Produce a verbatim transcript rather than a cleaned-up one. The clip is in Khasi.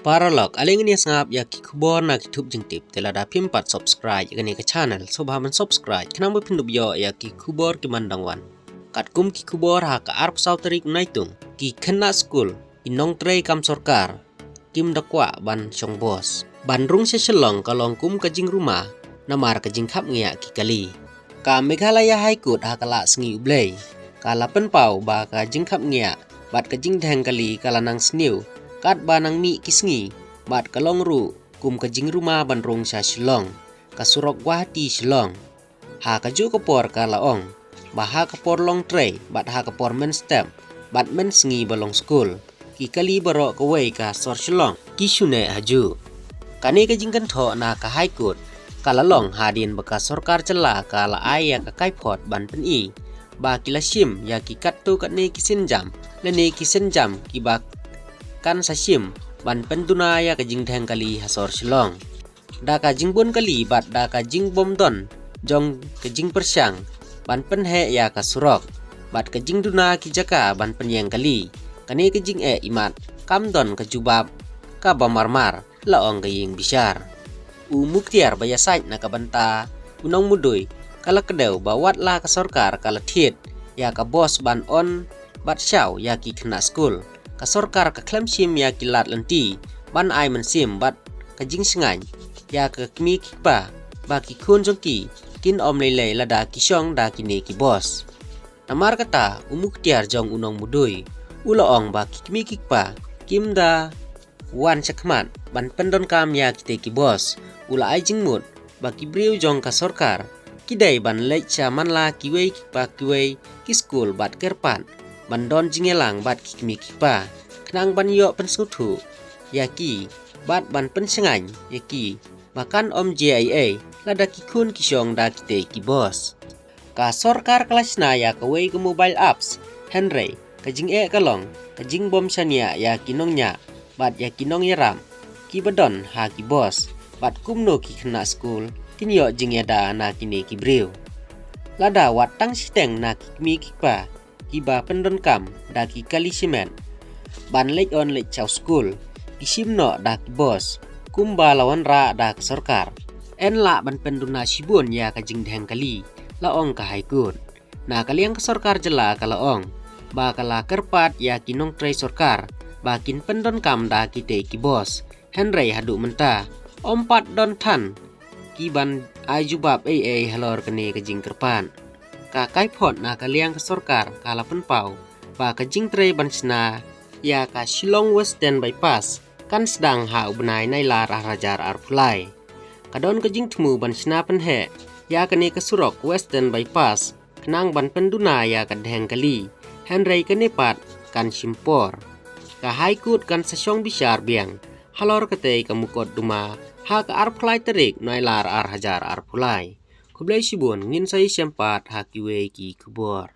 Paralok, ale ngin ïa sngap ïa ki khubor na ki thup jingtip, te lada phim pat subscribe ïa kane ka channel, sngewbha ban subscribe khnang ba phin dup ïoh ïa ki khubor ki ban dang wan. Katkum ki khubor, ha ka arphew saw tarik Naitung, ki khynnah skul, ki nongtrei kam sorkar, kim da kwah ban shong bos. Ban rung sha Shillong ka long kum ka jingruma namar ka jingkhapngiah ki kali. Ka Meghalaya High Court ha ka lad Sngi U Blei ka la pynpaw ba ka jingkhapngiah bad ka jingdheng kali ka la nang sniew katba nang mih ki sngi, bad ka long ruh kum ka jingruma ban rung sha Shillong, ka surok Guwahati Shillong. Ha kajuh ka por ka la ong ba ha ka por long trei bad ha ka por mynstep bad mynsngi ba long skul, ki kali baroh kawei ka sor Shillong ki shu neh hajuh. Kane ka jingkynthoh na ka High Court ka la long hadien ba ka sorkar jylla ka la ai ïa ka kaiphod ban pyni ba ki la shim ïa ki katto katne ki sienjam lane ki sienjam kiba kan sa shim ban pynduna ïa ka jingdheng kali ha sor Shillong. Da ka jingbun kali bad da ka jingbym don jong ka jingpyrshang ban pynheh ïa ka surok bad ka jingduna ki jaka ban pynïeng kali, kane ka jingeh imat kam don ka jubab kaba marmar, la ong ka ïing bishar. U Muktiar ba ïasaid na ka bynta u nongmudui ka la kdew ba wat la ka sorkar ka la thied ïa ka bos ban on bad shaw ïa ki khynnah skul, ka sorkar ka khlem shim ïa ki lad lynti ban ai mynsiem bad ka jingshngaiñ ïa ka kmie ki kpa ba ki khun jong ki kin ym lei lei lada ki shong da kine ki bos. Namar kata, u Muktiar jong u nongmudui u la ong ba ki kmie ki kpa kim da wan shakhmat ban pyndonkam ïa kitei ki bos. U la ai jingmut ba ki briew jong ka sorkar ki dei ban leit sha man la kiwei ki pa kiwei ki skul bad kyrpad ban don jingïalang bad ki kmie ki kpa khnang ban ïoh pynsngewthuh ïa ki bad ban pynshngaiñ ïa ki ba kan ym jia ei ei lada ki khun ki shong da kitei ki bos. Ka sorkar ka la shna ïa kawei ka mobile apps, hynrei ka jingeh ka long ka jingbym shaniah ïa ki nongñiah bad ïa ki nongïarap kiba don ha ki bos bad kumno ki khynnah skul kin ïoh jingïada na kine ki briew. Lada wat tang shiteng na ki kmie ki kpa kiba pyndonkam da ki kali shimet ban leit on leit shaw skul, ki shim noh da ki bos kumba la wanrah da ka sorkar, yn lah ban pynduna shibun ïa ka jingdheng kali, la ong ka High Court. Na ka liang ka sorkar jylla ka la ong ba ka la kyrpad ïa ki nongtrei sorkar ba kin pyndonkam da kitei ki bos, hynrei haduh mynta ym pat don than ki ban ai jubab ei ei halor kane ka jingkyrpad. Ka kaiphod na ka liang ka sorkar ka la pynpaw ba ka jingtrei ban shna ïa ka Shillong Western Bypass kan sdang ha u bnai Nailar ar hajar arphew lai. Ka don ka jingthmu ban shna pynheh ïa kane ka surok Western Bypass khnang ban pynduna ïa ka dheng kali, hynrei kane pat kan shim por. Ka High Court kan sa shong bishar biang halor katei ka mukotduma ha ka arphew lai tarik Nailar ar hajar arphew lai. Khublei shibun, ngin sa ïashem pat ha kiwei ki khubor.